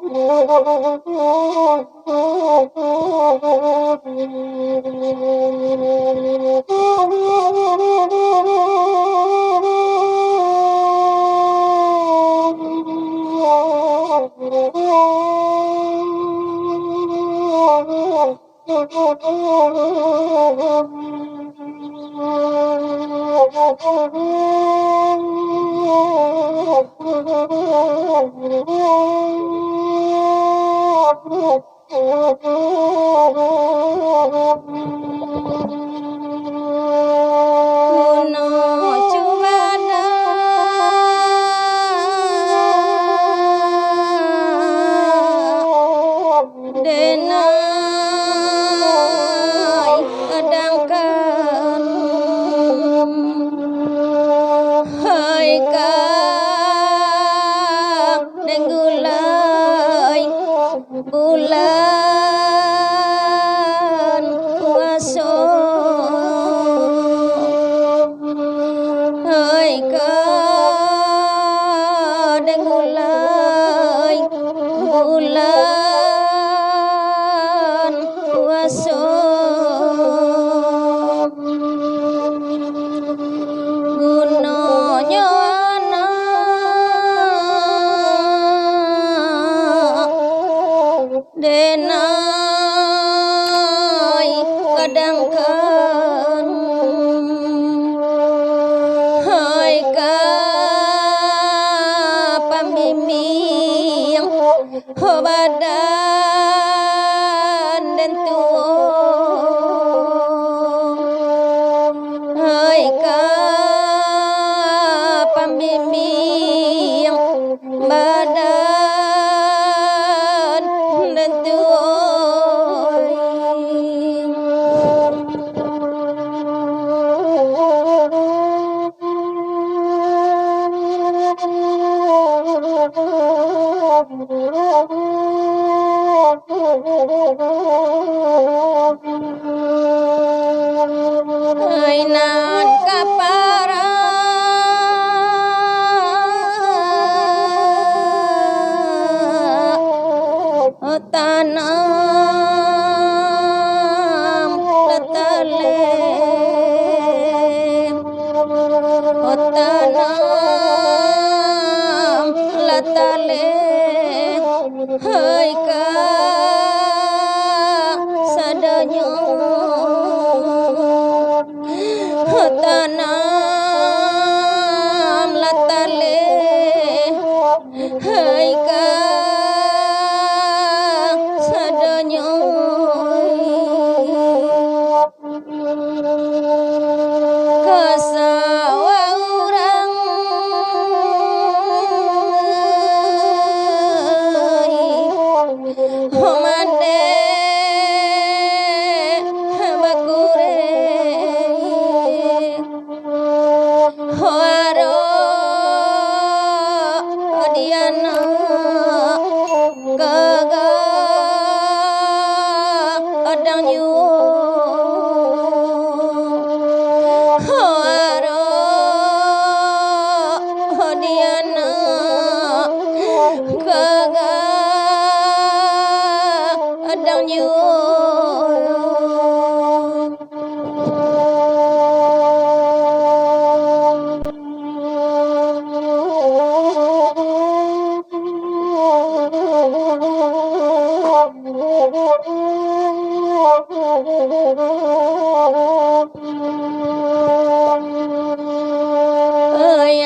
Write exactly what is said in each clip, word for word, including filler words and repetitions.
Guno cubadak denai kadangkan, hai ka deng gulai bulan puaso, hai ka deng gulai bulan puaso. Gunonyo anak denai kadangkan, hai ka pambimbing ho badan den tuo, hai ka pambimbing badan den tuo. Ai nan ka parak, tanam lah taleh, tanam lah taleh, hai ka sadonyo. Tanam lah taleh, hai ka sadonyo. Ka sawah urang, ho mandeh bakureh, ho arok di anak ka gadang juo, ho arok di anak ka gadang juo.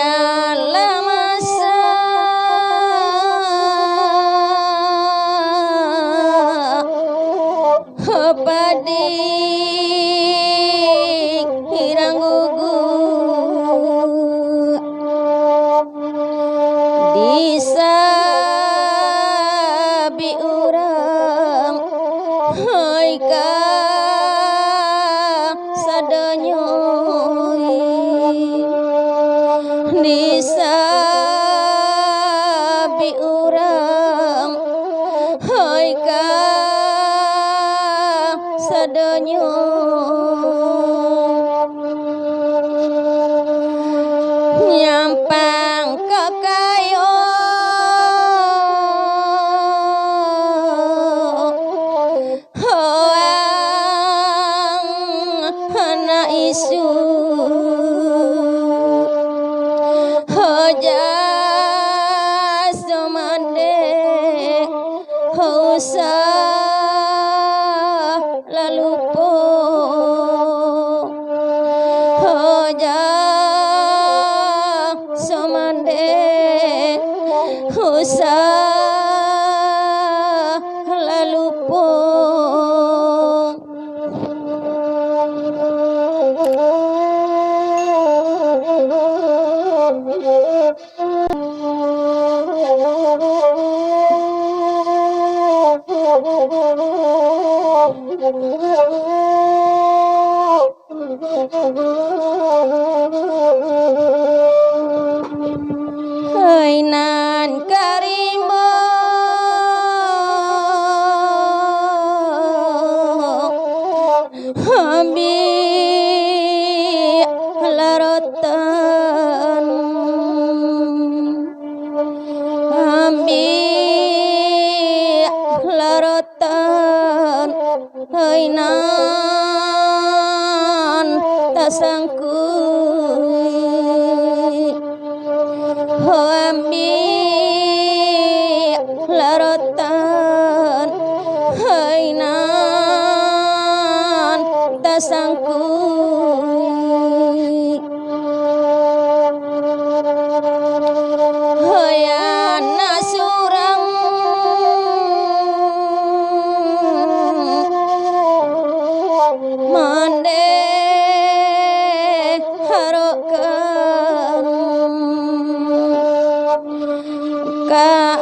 Alah masak padi hirang gugu, disabik urang, hai ka sadonyo, disabik urang, hai ka sadonyo. Nyampang ka kayo, usah lah lupo. Ho jan so mandeh, usah lah lupo. Hai nan ka rimbo, ambiak lah rotan, ambiak lah rotan, hai nan tasangkuik. Ho ambiak lah rotan, hai nan tasangkuik. Hai anak surang, mandeh harokan ka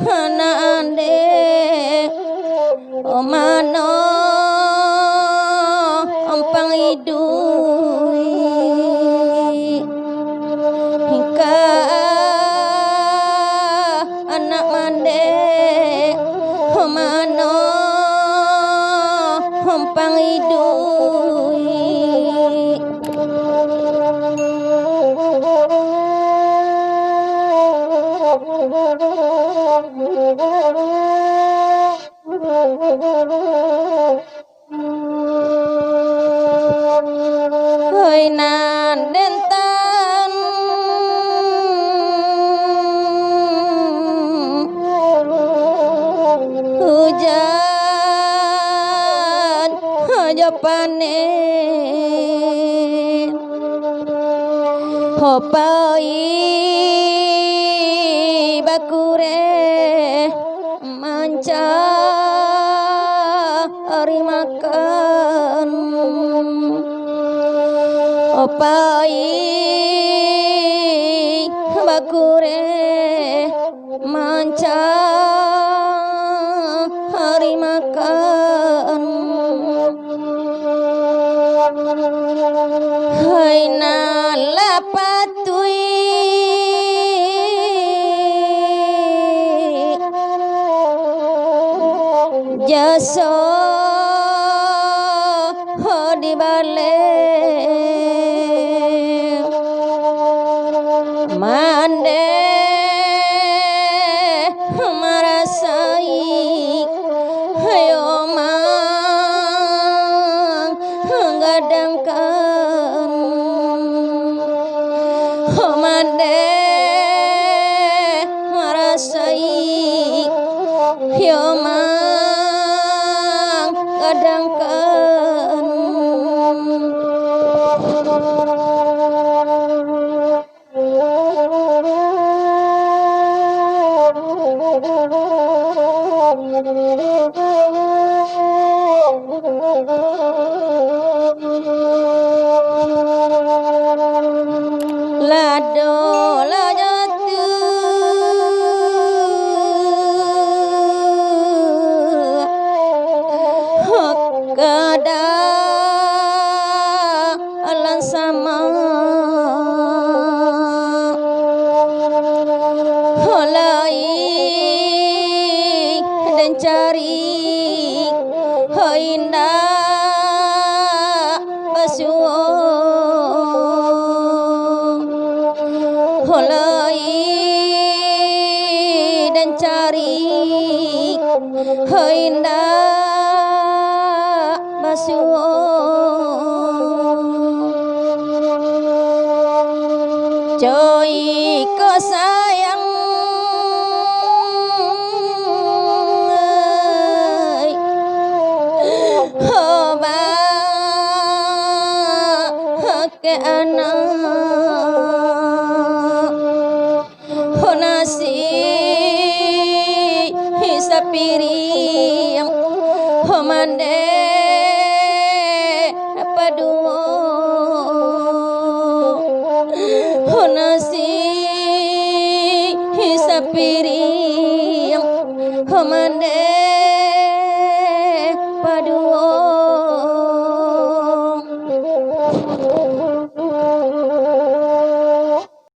anak andeh, mano ampang iduik ka anak mandeh, mano ampang iduik. Hoi nan den tan, hujan jo panen, ho pai bakureh mancari makan. Ho pai bakureh mancari makan. Hai nan lah patuik jaso dibaleh, mandeh marasai yo manggadangkan. Ho mandeh marasai yo manggadangkan. Lado lah jatuah ka dalam samak. Ho lai den cari, ho indak basuo. Ho lai den cari, ho indak basuo. Coy ko sayang, anak. Ho nasi sapiriang, ho mandeh paduo. Ho nasi sapiriang, ho mandeh paduo.